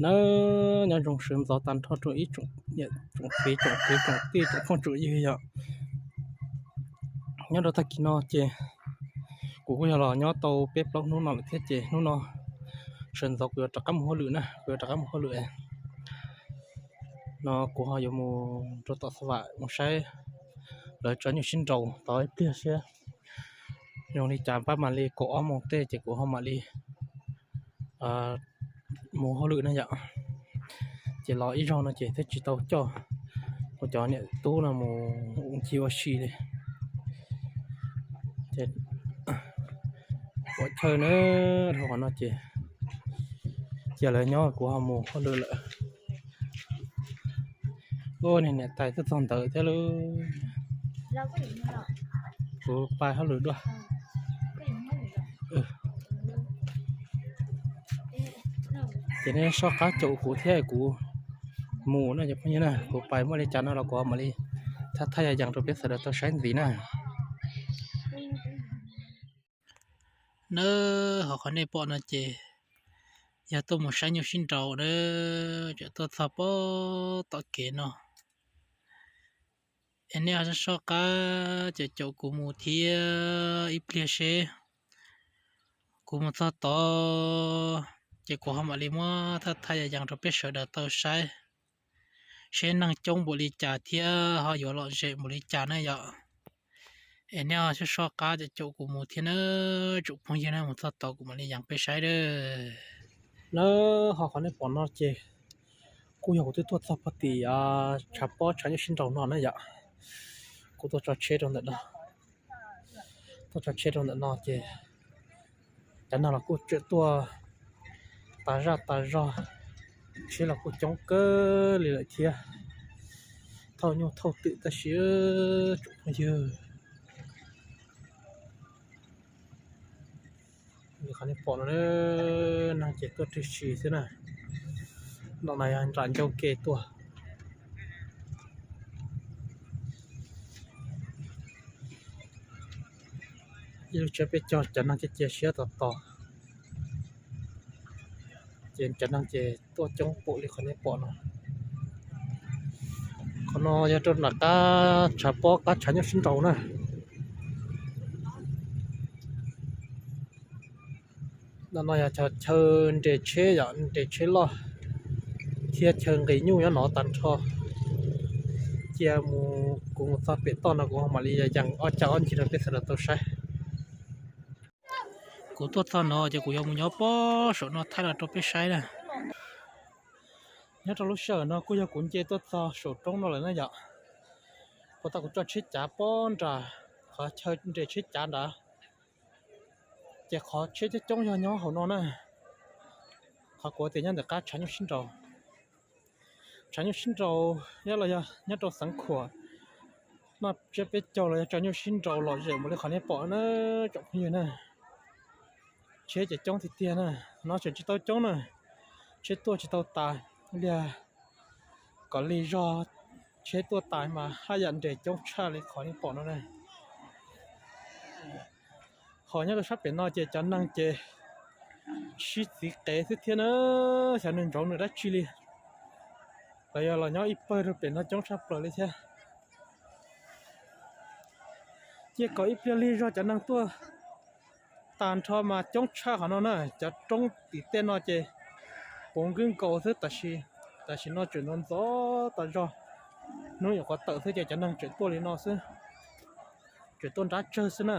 Na, nyob zoo sawv ntxov tag nrho rau ib tsoom niam tsoom txiv tsoom kwv tsoom tij tsoom phooj tsoom ywg yom. Nyob rau tag kis no ces kuv kuj yog los nyob tau peb plaub hnub no lawm thiab ces hnub no sawv ntxov kuv yuav rov qab mus hauj lwm na, kuv yuav rov qab mus hauj lwm no kuv ho yuav mus rau tom Xav Vam mus saib lawv tsav nyuj sib nraus tau ib pliag seb zoo li cas, pab mam li kaum ob moos tej ces kuv ho mam li mus hauj lwm na yom. Ces los ib zaug no ces thiaj tsis tau coj kuv cov niam tub no mus ncig ua si li. Ces ua chaw na, dhau qhov no ces cia lawv nyob kuv ho mus hauj lwm lawm. Ua niag niam tais twb txog ntawd thiab lauj. Kuv pais hauj lwm dua. Ces nej soj qab caum kuv thiab kuv mus na cov phooj ywg na, kuv pais muaj li cas no los kuv mam li thaij thaij yas yees rau peb sawv daws tau saib ntxiv na. Na, ho qhov nej pom no ces yog tuaj mus saib nyuj sib nraus na, tseem tuaj txog pem tom kev no. Es nej ho soj qab caum caum kuv mus thiab ib pliag seb kuv mus txog tod ces kuv ho mam li muab thaij thaij yas yees rau peb sawv daws tau saib seb neeg coob npaum li cas thiab ho yuav lom zem npaum li cas na yom. Es nej ho soj soj qab caum caum kuv mus thiab na, tsoom phooj ywg na, mus txog tod kuv mam li yees peb saib dab. Na, ho qhov nej pom no ces kuj yog kuv twb tuaj txog pem tim tshav pob tshav nyuj sib nraus no na yom. Kuv tuaj tso tsheb rau ntawm no, tuaj tso tsheb rau ntawm no ces cov neeg los kuj tseem tuaj tas zaj tas zog, tsheb los kuj coob kawg li lawm thiab. Thauj nyuj thauj twm tab sis tsoom phooj ywg, li qhov nej pom no, neeg ces tuaj tib si xwb na. Ntawm no yog nram ncauj ke tuaj. Ib lub tsiab peb caug, cov neeg cia cia siab tos tos, ces cov neeg ces tuaj coob pam li qhov nej pom no. Qhov no yog rau nram qab tshav pob qab tshav nyuj sib nraus na. Ntawm no yog chaw nres tsheb yom, nres tsheb loj thiab chaw nqis nyuj nyob no tag nrho. Cia mus kuv mus txog pem toj no kuv mam li yees ob cag ob ncig rau peb sawv daws tau saib. Kuv tuaj txog no ces kuv yuav mus nyob pob saum no thaij los rau peb saib na. Nyob rau lub sij hawm no kuj yog kuv nce tuaj txog saum roob no lawm na yom. Puas tas kuv tso tsheb cav pob nram qhov chaw nres tsheb cav nrad, ces qhov tsheb coob coob yog nyob hauv no na. Qhov kuv tias nyob ntawm qab tshav nyuj sib nraus, tshav nyuj sib nraus nyob los yog nyob rau Xeev Khuam noj tsiab peb caug los yog tsav nyuj sib nraus lom zem mus li qhov nej pom na, tsoom phooj ywg na. Tsheb ces coob tiag tiag na, no tseem tsis tau coob na, tsheb tuaj tsis tau tas, liag kom lig zog tsheb tuaj tas mas haj yam nres coob tshaj li qhov nej pom no na. Ho nyob rau sab pem no ces cov neeg ces sib txiv qev xwb thiab na, xyov nws ntsoov nws dab tsi li. Lawv yog los nyob ib pawg rau pem no coob tshaj plaws li thiab. Cia kom ib pliag lig zog cov neeg tuaj tag nrho mas coob tshaj qhov no na. Cov roob tim tej no ces puv nkwb nkaus xwb, tam sim no tseem ntxov ntxov tas zog, hnub nyuam qhuav tawm xwb ces cov neeg tseem tuaj li no xwb, tseem tuaj nrab tsawg xwb na.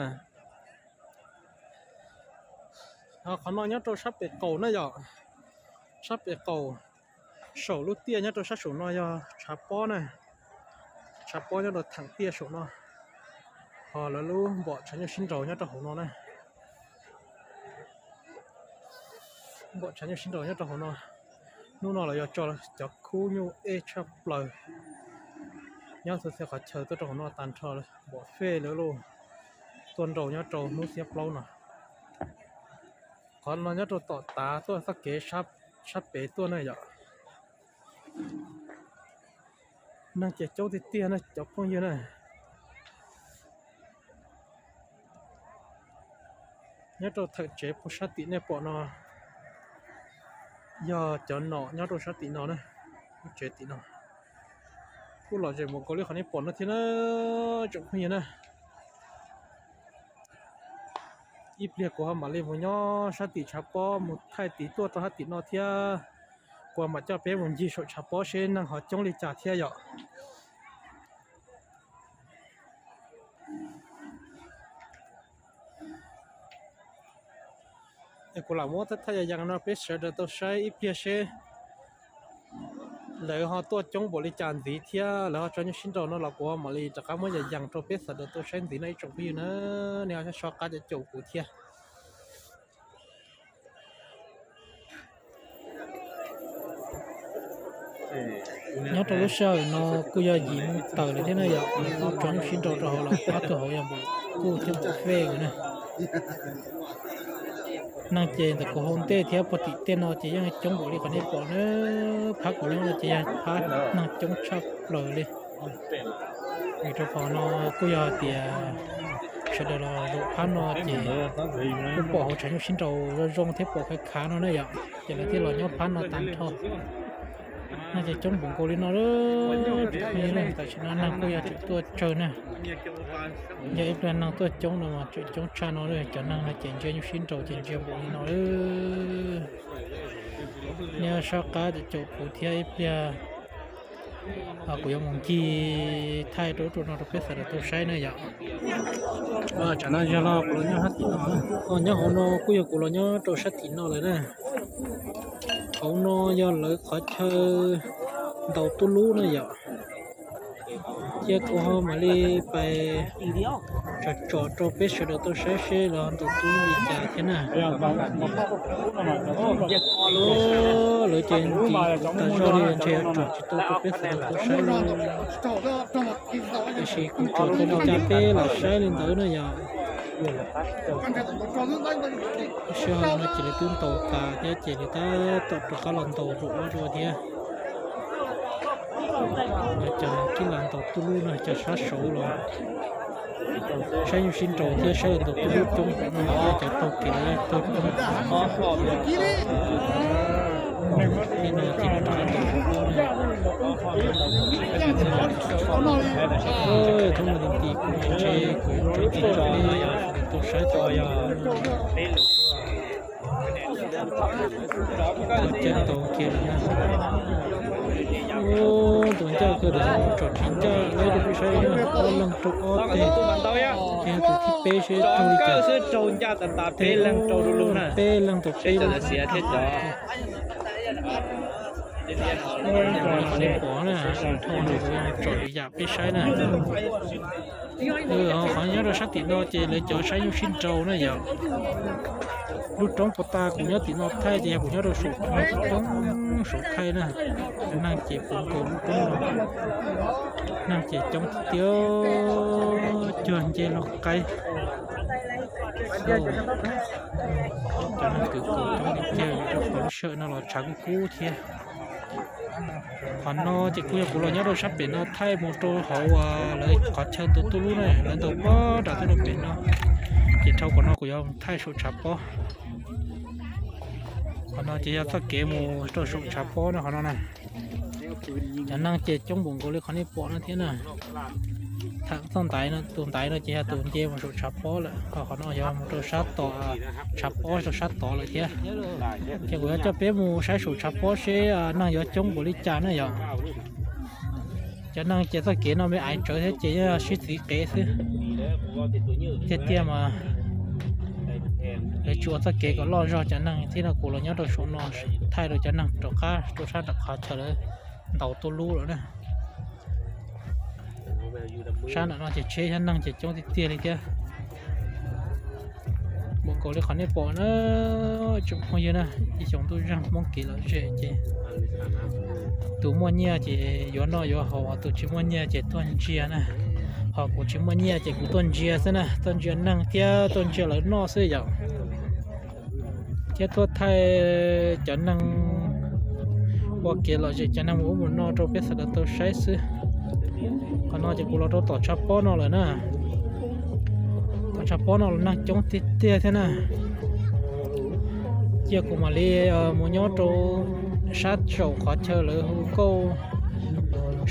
Qhov no nyob rau sab pem qaum na yom, sab pem qaum, saum lub tiaj nyob rau sab saum no yog tshav pob na, tshav pob nyob rau theem tiaj saum no, ho lawv lub npom tshav nyuj sib nraus nyob rau hauv no na. Npom tshav nyuj sib nraus nyob rau hauv no. Hnub no lawv yuav tso cov khub nyuj ej tshaj plaws nyob xwb txhia qhov chaw tuaj rau hauv no tag nrho, npom fej lawv lauj, tuaj nraus nyob rau hnub xiab plaub no. Qhov no nyob rau tom tav tuaj txoj kev sab pem tuaj na yom. Neeg ces coob tiag tiag na cov phooj ywg na. Nyob rau theem tsev puag sab tim nej pom no, Yog cov nom nyob rau sab tim no na, lub tsev tim no. Kuj lom zem npaum nkaus li qhov nej pom no thiab na, tsoom phooj ywg na. Ib pliag kuv ho mam li mus nyob sab tim tshav pob, mus thaij tiv tuaj rau sab tim no thiab. Kuv mam coj peb mus ncig saum tshav pob seb neeg ho coob li cas thiab yom. Es kuv lam muab thaij thaij yas yas no peb sawv daws tau saib ib pliag seb lawv ho tuaj coob npaum li cas ntxiv thiab lawv ho tso nyuj sib nraus no los kuv mam li rov qab muab yas yas rau peb sawv daws tau saib ntxiv no ib tsoom phooj ywg na. Nej ho soj qab caum kuv thiab. Nyob rau lub sij hawm no kuj yog yim moos tawm lawm thiab na yom, kuj tso nyuj sib nraus rau hauv los pab tug hauv yog npaum kuj thiab npaum fej na. Neeg ces ntawm kuv hauv ntej thiab puag tim tej no ces yeej coob npaum li qhov nej pom na. Phab kuv nyob no ces yog phab neeg coob tshaj plaws li. Vim rau qhov no kuj yog tias sawv daws los zaum phab no ces kuj pom hauv tshav nyuj sib nraus zoo zoo thiab pom khav khav no na yom, ces lawv thiaj los nyob phab no tag nrho. No ces coob npaum nkaus li no, tam sim no neeg kuj yog tseem tuaj tsawg na. Yog ib pliag neeg tuaj coob no mas tseem coob tshaj no, cov neeg no ces ntsia nyuj sib nraus ces ntsia npaum li no. Nej soj qab caum kuv thiab ib pliag kuv yuav mus ncig thaij rau ub rau no rau peb sawv daws tau saib na yom. Tsam no yog los kuv los nyob sab tim no, nyob hauv no kuj yog kuv los nyob rau sab tim no lawm na. Hauv no yog lawv qhov chaw ntaus tub lub na yom. Cia kuv ho mam li pais tsom tsom rau peb sawv daws tau saib seb lawv ntaus tub lub li cas thiab na. Lawv ces ntim tas zog li ntshe tsom tsis tau rau peb sawv daws tau saib li. Tiam sis kuv tsom tau li cas peb los saib li ntawd na yom. Sij hawm no ces lawv twb ntaus tas thiab ces lawv tab tom rov qab los ntaus zaum ob dua thiab. Cov twb los ntaus tub lub no cov sab saud los saib nyuj sib nraus thiab saib ntaus tub lub coob no thiab cov taug kev los yog taug coob. Thoob mus ti ti kuv ntshe kuv yuav tso ti tso li tus saib tau. Tus ncaj tau kiag lawm na. Tus ncaj kawg lawm, tsom tsis ncaj, lawv rau peb saib ob leeg rau ob teg, ces tus thib peb seb raug li cas. Peb leeg tau peb leeg. Qhov nej pom na, tsom li yam peb saib na. Qhov nyob rau sab tim no ces lawv cov saib nyuj sib nraus na yom. Lub roob puag ta kuv nyob tim no thaij ces yog kuv nyob rau saum roob saum thaij na. Neeg ces puv nkaus lub roob no, neeg ces coob tiag tiag, cuag nce log qaib. Cov neeg kwv kaus coob tiag tiag, rau qhov lub sij hawm no los tshav kub kub thiab. Qhov no ces kuj yog kuv los nyob rau sab pem no thaij mus rau hauv lawv qhov chaw ntaus tuj lub na, lawv ntaus puag nram tuaj rau pem no. Ces dhau qhov no kuv yuav thaij saum tshav pob. Qhov no ces yog txoj kev mus rau saum tshav pob na qhov no na. Cov neeg ces coob npaum nkaus li qhov nej pom no thiab na. Tham txoj ntaiv no, tus ntaiv no ces yog tus nce mus saum tshav pob lawm, ho qhov no yog mus rau sab tod, tshav pob rau sab tod lawm thiab. Ces kuv yuav coj peb mus saib saum tshav pob seb neeg yuav coob npaum li cas na yom. Cov neeg ces txoj kev no me aiv tsawv thiab ces yog sib txiv qev xwb. Tiag tiag mas lawv tsis ua txoj kev kom loj zog cov neeg thiab no, kuv los nyob rau saum no thaij rau cov neeg rov qab rau sab nram qhov chaw lawv ntaus tuj lub lawm na. Sab nram no ces tsheb thiab neeg ces coob tiag tiag li thiab. Npaum nkaus li qhov nej pom na, tsoom phooj ywg na, ib xyoo ntuj zeeg Hmoob kev lom zem ces tus muaj nyiaj ces yuav noj yuav haus, tus tsis muaj nyiaj ces tuaj ntsia na. Ho kuv tsis muaj nyiaj ces kuv tuaj ntsia xwb na, tuaj ntsia neeg thiab tuaj ntsia lawv noj xwb yom. Thiab tuaj thaij cov neeg ua kev lom zem, cov neeg mus ub mus no rau peb sawv daws tau saib xwb. Qhov no ces kuv los rau tom tshav pob no lawm na. Tom tshav pob no los neeg coob tiag tiag thiab na. Cia kuv mam li mus nyob rau sab saum qhov chaw lawv hu nkauj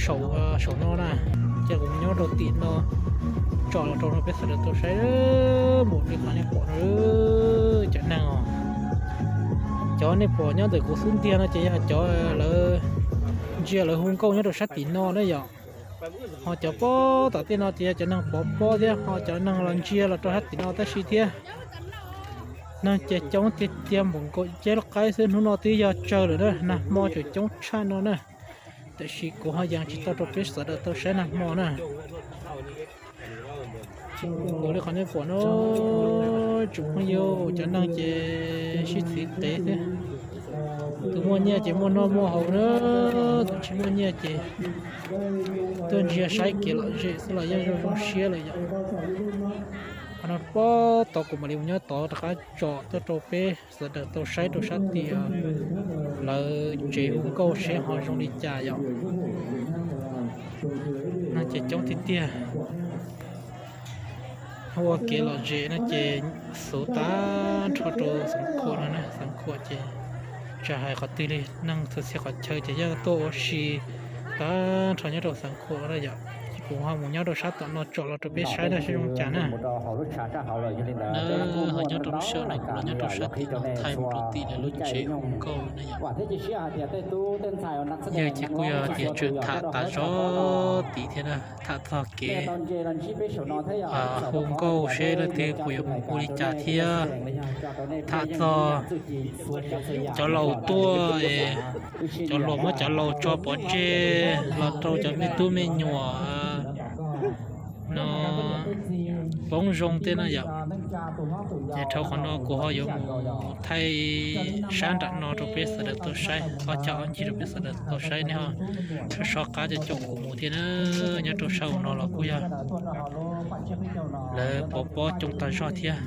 saum, saum no na. Cia kuv mus nyob rau tim no, tsom los rau no peb sawv daws tau saib npaum li qhov nej pom na. Cov neeg os, cov nej pom nyob ntawm kuv xub ntiag no ces yog cov lawv ntsia lawv hu nkauj nyob rau sab tim no na yom. Ho cov pob tom tej no ces yog cov neeg pov pob thiab, ho cov neeg los ntsia los rau sab tim no tab sis thiab. Neeg ces coob tiag tiag npaum nkaus ceb loj qaib xwb, hnub no twb yog tsawg lawm na, nag hmo tseem coob tshaj no na. Tiam sis kuv ho yees tsis tau rau peb sawv daws tau saib nag hmo na. Nkaus li qhov nej pom no, tsoom phooj ywg, cov neeg ces sib txhiv tes thiab. Tus muaj nyiaj ces muaj noj muaj haus na, tus tsis muaj nyiaj ces tuaj ntsia saib kev lom zem xwb los yeej zoo zoo siab lawm yom. Qhov no pob tod kuv mam li mus nyob tod rov qab tsom tuaj rau peb sawv daws tau saib rau sab tim lawv tsev hu nkauj seb ho zoo li cas yom. Neeg ces coob tiag tiag. Ua kev lom zem no ces xuv tag nrho rau Xeev Khuam no na, Xeev Khuam ces tsis hais qhov twg li, neeg txhua txhia qhov chaw ces yeej tuaj ua si tag nrho nyob rau Xeev Khuam na yom. Ces kuv ho mus nyob rau sab tom no tsom los rau peb saib na seb zoo cas na. Ho nyob rau lub sij hawm no kuv los nyob rau sab tim no thaij mus rau tim lawv lub tsev hu nkauj na yom. Yawg ces kuj yog tias tseem tham tas zog tim thiab na, tham txog kev hu nkauj seb leej twg puas yuav mus hu li cas thiab. Tham txog cov laus tuaj, cov laus muab cov laus tso pov tseg los rau cov me tub me nyuam no poob zoo tej no yom. Ces dhau qhov no kuv ho yuav mus thaij sab nram no rau peb sawv daws tau saib, ob cag ob ncig rau peb sawv daws tau saib, nej ho soj soj qab caum kuv mus thiab na. Nyob rau sab hauv no los kuj yog lawv pov pob coob tag zog thiab.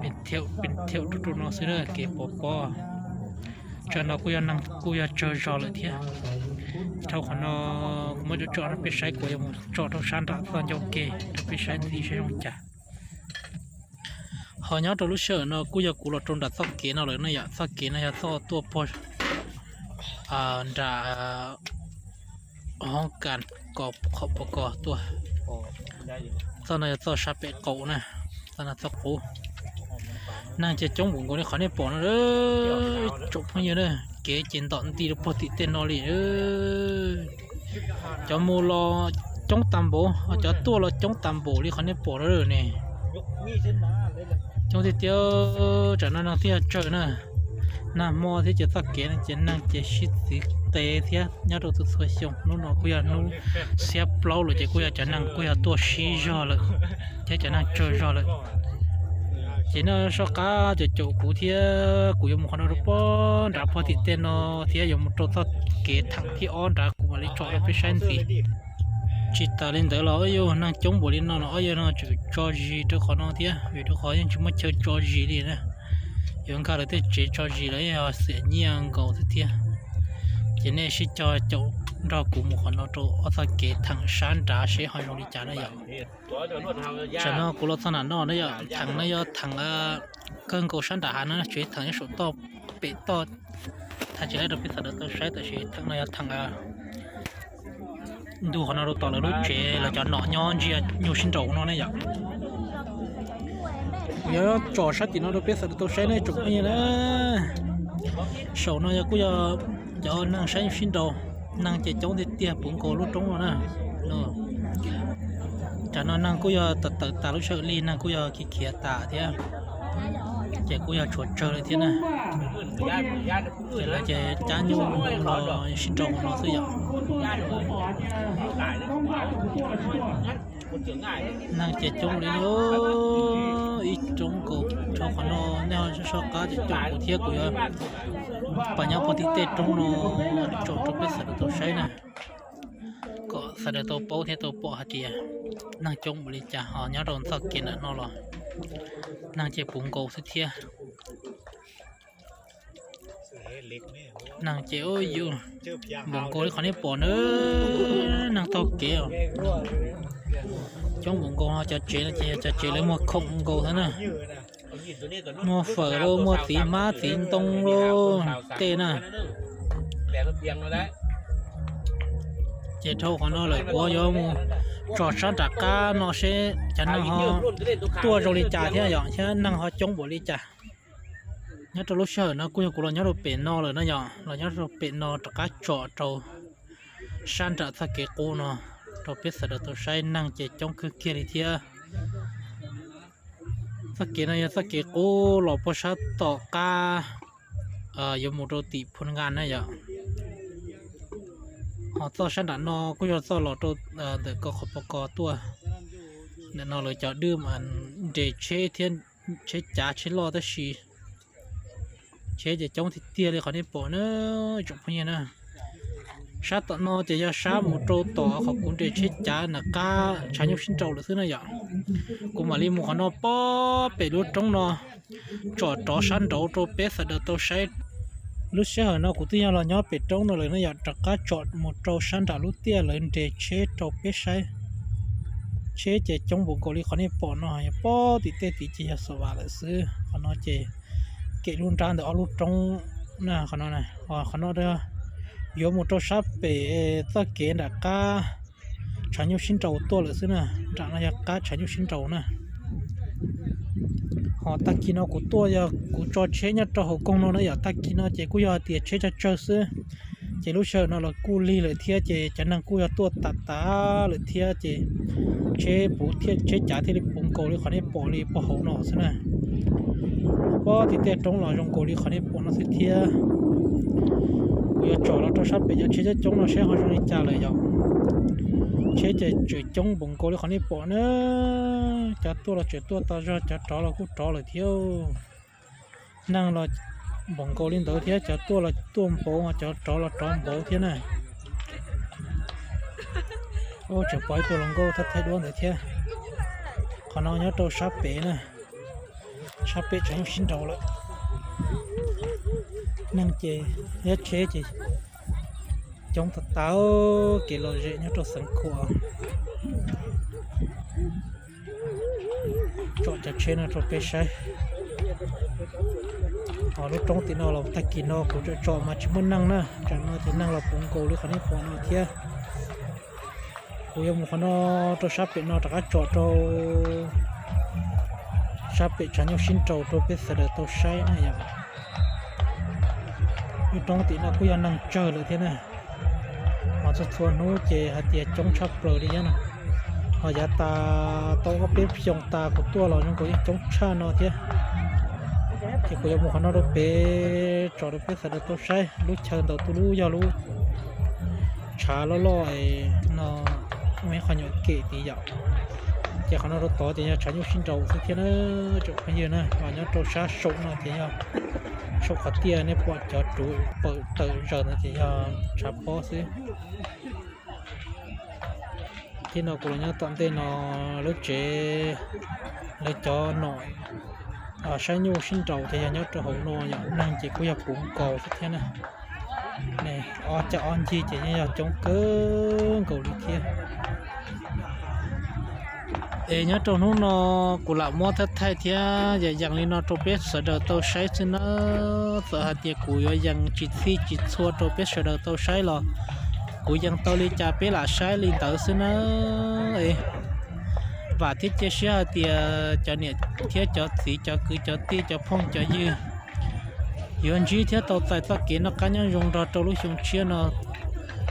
Pes thiaum rau rau no xwb na kev pov pob. Tsam no kuj yog neeg kuj yog tsawg zog lawm thiab. Dhau qhov no kuv muab cov tsom rau peb saib, kuv yuav mus tsom rau sab nram txoj ncauj ke rau peb saib ntxiv seb zoo cas. Ho nyob rau lub sij hawm no kuj yog kuv los rau nram txoj kev no lawm no yom. Txoj kev no yog txoj tuaj puag nram hoob kas kos qhov pov kos tuaj. Txoj no yog txoj sab pem qaum na, txoj no txoj qub. Neeg ces coob npaum nkaus li qhov nej pom no, tsoom phooj ywg na. Kev ces ntom nti rau puag tim tej no li. Cov mus los coob tas npaum, cov tuaj los coob tas npaum li qhov nej pom no ne. Coob tiag tiag, tsam no neeg thiaj tsawg na. Nag hmo thiab ces txoj kev no ces neeg ces sib txwv tes thiab nyob rau txhua txhua xyoo. Hnub no kuj yog hnub xiab plaub lawm ces kuj yog cov neeg kuj yog tuaj sib zog lawm thiab cov neeg tsawg zog lawm. Ces nej soj qab caum kuv thiab, kuv yuav mus qhov no rau puag nram puag tim tej no thiab yuav mus rau txoj kev theem thib ob nrad kuv mam li tsom rau peb saib ntxiv. Tsis tas li ntawd los ob yawg neeg coob npaum li no los ob yawg no tseem tso zis rau qhov no thiab, vim rau qhov yeej tsis muaj chaw tso zis li na. Yuav nkag lawv tej tsev tso zis los yog xiam nyiaj nkaus thiab thiab. Ces nej sib cog caum nrog kuv mus qhov no rau ob txoj kev theem sab nrad seb ho zoo li cas na yom. Tam no kuv los txog nram no na yom, theem no yog theem kawg nkaus sab nram hav no, tseem theem nyob saum toj pem toj. Thaij tsis laib rau peb sawv daws tau saib, tab sis theem no yog theem ntug qhov no rau tom lawv lub tsev, lawv cov nom nyob ntsia nyuj sib nraus no ne yom. Kuv yuav tsom sab tim no rau peb sawv daws tau saib ne tsoom phooj ywg na. Saum no yog kuj yog cov neeg saib nyuj sib nraus, neeg ces coob tiag tiag puv nkaus lub roob no na. Tam no neeg kuj yog tawm tawm tas lub sij hawm li, neeg kuj yog khiav khiav tas thiab, ces kuj yog tshuav tsawg lawm thiab na. Ces lawv ces cab nyuj los sib nraus hauv no xwb yom. Neeg ces coob li no, ib roob nkaus. Dhau qhov no nej ho soj qab caum kuv thiab, kuv yuav pas nyob puag tim tej roob no tsom rau peb sawv daws tau saib na, kom sawv daws tau paub thiab tau pom hais tias neeg coob npaum li cas. Ho nyob rau txoj kev ntawm no los neeg ces puv nkaus xwb thiab. Neeg ces yus npaum nkaus li qhov nej pom na, neeg taug kev os. Coob npaum nkaus, cov tsev no ces yog cov tsev lawv muag khoom nkaus xwb na. Muaj fawm lauj, muaj txiv hmab txiv ntoo lauj, tej na. Ces dhau qhov no lawm kuv yuav mus tsom sab nram qab no seb cov neeg ho tuaj zoo li cas thiab yom, thiab neeg ho coob npaum li cas. Nyob rau lub sij hawm no kuj yog kuv los nyob rau pem no lawm na yom, los nyob rau pem no rov qab tsom rau sab nram txoj kev qub no rau peb sawv daws tau saib, neeg ces coob kawg kiag li thiab. Txoj kev no yog txoj kev qub los puag sab tom qab yuav mus rau tim Phoo Nkas na yom. Ho txoj sab nram no kuj yog txoj los rau ntawm Kos Khov Pos Kos tuaj. Ntawm no lawv cov dwj mas nres tsheb thiab, tsheb cav tsheb loj tab sis tsheb ces coob tiag tiag li qhov nej pom na tsoom phooj ywg na. Sab tom no ces yog sab mus rau tom qhov kuv nres tsheb cav nram qab tshav nyuj sib nraus lawm xwb na yom. Kuv mam li mus qhov no pob pem lub roob no tsom rov sab nraud rau peb sawv daws tau saib. Lub sij hawm no kuv twb yog los nyob pem roob no lawm no yom, rov qab tsom mus rau sab nram lub tiaj lawv nres tsheb rau peb saib. Tsheb ces coob npaum nkaus li qhov nej pom no, yog pob tim tej tid ces yog Xav Vas lawm xwb. Qhov no ces kem lub nrab ntawm ob lub roob na, qhov no, qhov no yuav mus rau sab pem txoj kev nram qab tshav nyuj sib nraus tuaj lawm xwb na. Nram no yog qab tshav nyuj sib nraus na. Ho tag kis no kuv tuaj yog kuv tso tsheb nyob rau hauv koog no na yom, tag kis no ces kuj yog hais tias tsheb tsawg tsawg xwb. Ces lub sij hawm no los kuj lig lawm thiab ces cov neeg kuj yog tuaj tas tas lawm thiab ces tsheb puv thiab, tsheb cav thiaj li puv nkaus li qhov nej pom li puag hauv no xwb na. Pob tim tej roob los zoo nkaus li qhov nej pom no xwb thiab. Kuv yuav tsom los rau sab pem cov tsheb coob coob no saib ho zoo li cas lawm yom. Tsheb ces tseem coob npaum nkaus li qhov nej pom na. Cov tuaj los tseem tuaj tas zog, cov rov los kuj rov lawm thiab. Neeg los npaum nkaus li ntawd thiab, cov tuaj los tuaj npaum, cov rov los rov npaum thiab na. Tseem pom ib tug hluas nkauj thaij thaij duab ntawd thiab. Qhov no nyob rau sab pem na, sab pem tshav nyuj sib nraus lawm. Neeg ces, thiab tsheb ces coob tas tas, kev lom zem nyob rau Xeev Khuam. Tsom cov tsheb no rau peb saib. Ho lub roob tim no los tag kis no kuv tsom tsom mas tsis muaj neeg na, tam no ces neeg los puv nkaus li qhov nej pom no thiab. Kuv yuav mus qhov no rau sab pem no rov qab tsom rau sab pem tshav nyuj sib nraus rau peb sawv daws tau saib na yom. Lub roob tim no kuj yog neeg tsawg lawm thiab na. Ho txhua txhua hnub ces hais tias coob tshaj plaws li thiab na. Ho yav tas tau ob peb xyoos tas kuv tuaj los zoo nkaus yeej coob tshaj no thiab. Ces kuv yuav mus qhov no rau pem tsom rau peb sawv daws tau saib. Lub chaw ntawm tuj lub yog lub tshav loj loj no, muaj ib qho nyuam kem tid yom. Ces qhov no rau tod ces yog tshav nyuj sib nraus xwb thiab na. Tsoom phooj ywg na, los nyob rau sab saum no ces yog saum qhov tiaj nej pom cov ruv pawm tawm zaws no ces yog tshav pob xwb. Thiab no kuv los nyob tom ntej no, lub tsev lawv cov nom saib nyuj sib nraus ces yog nyob rau hauv no yom. Neeg ces kuj yog puv nkaus xwb thiab na. Ob cag ob ncig ces yeej yog coob kawg nkaus li thiab. Es nyob rau hnub no kuv lam muab thaij thaij thiab yam yees li no rau peb sawv daws tau saib xwb nawb. Txawm hais tias kuv yuav yees tsis txhij tsis txhua rau peb sawv daws tau saib los kuv yees tau li cas peb lam saib li ntawd xwb nawb. Vam thiab cia siab hais tias cov niam thiab cov txiv cov kwv cov tij cov phooj cov ywg yuav ntsib thiab tau txais txoj kev noj qab nyob zoo nrog rau lub xyoo tshiab no.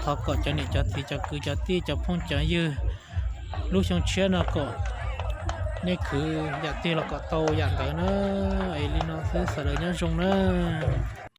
Thov kom cov niam cov txiv cov kwv cov tij cov phooj cov ywg lub xyoo tshiab no kom nej khwv yam twg los kom tau yam ntawd na. Es li no xwb, sawv daws nyob zoo na.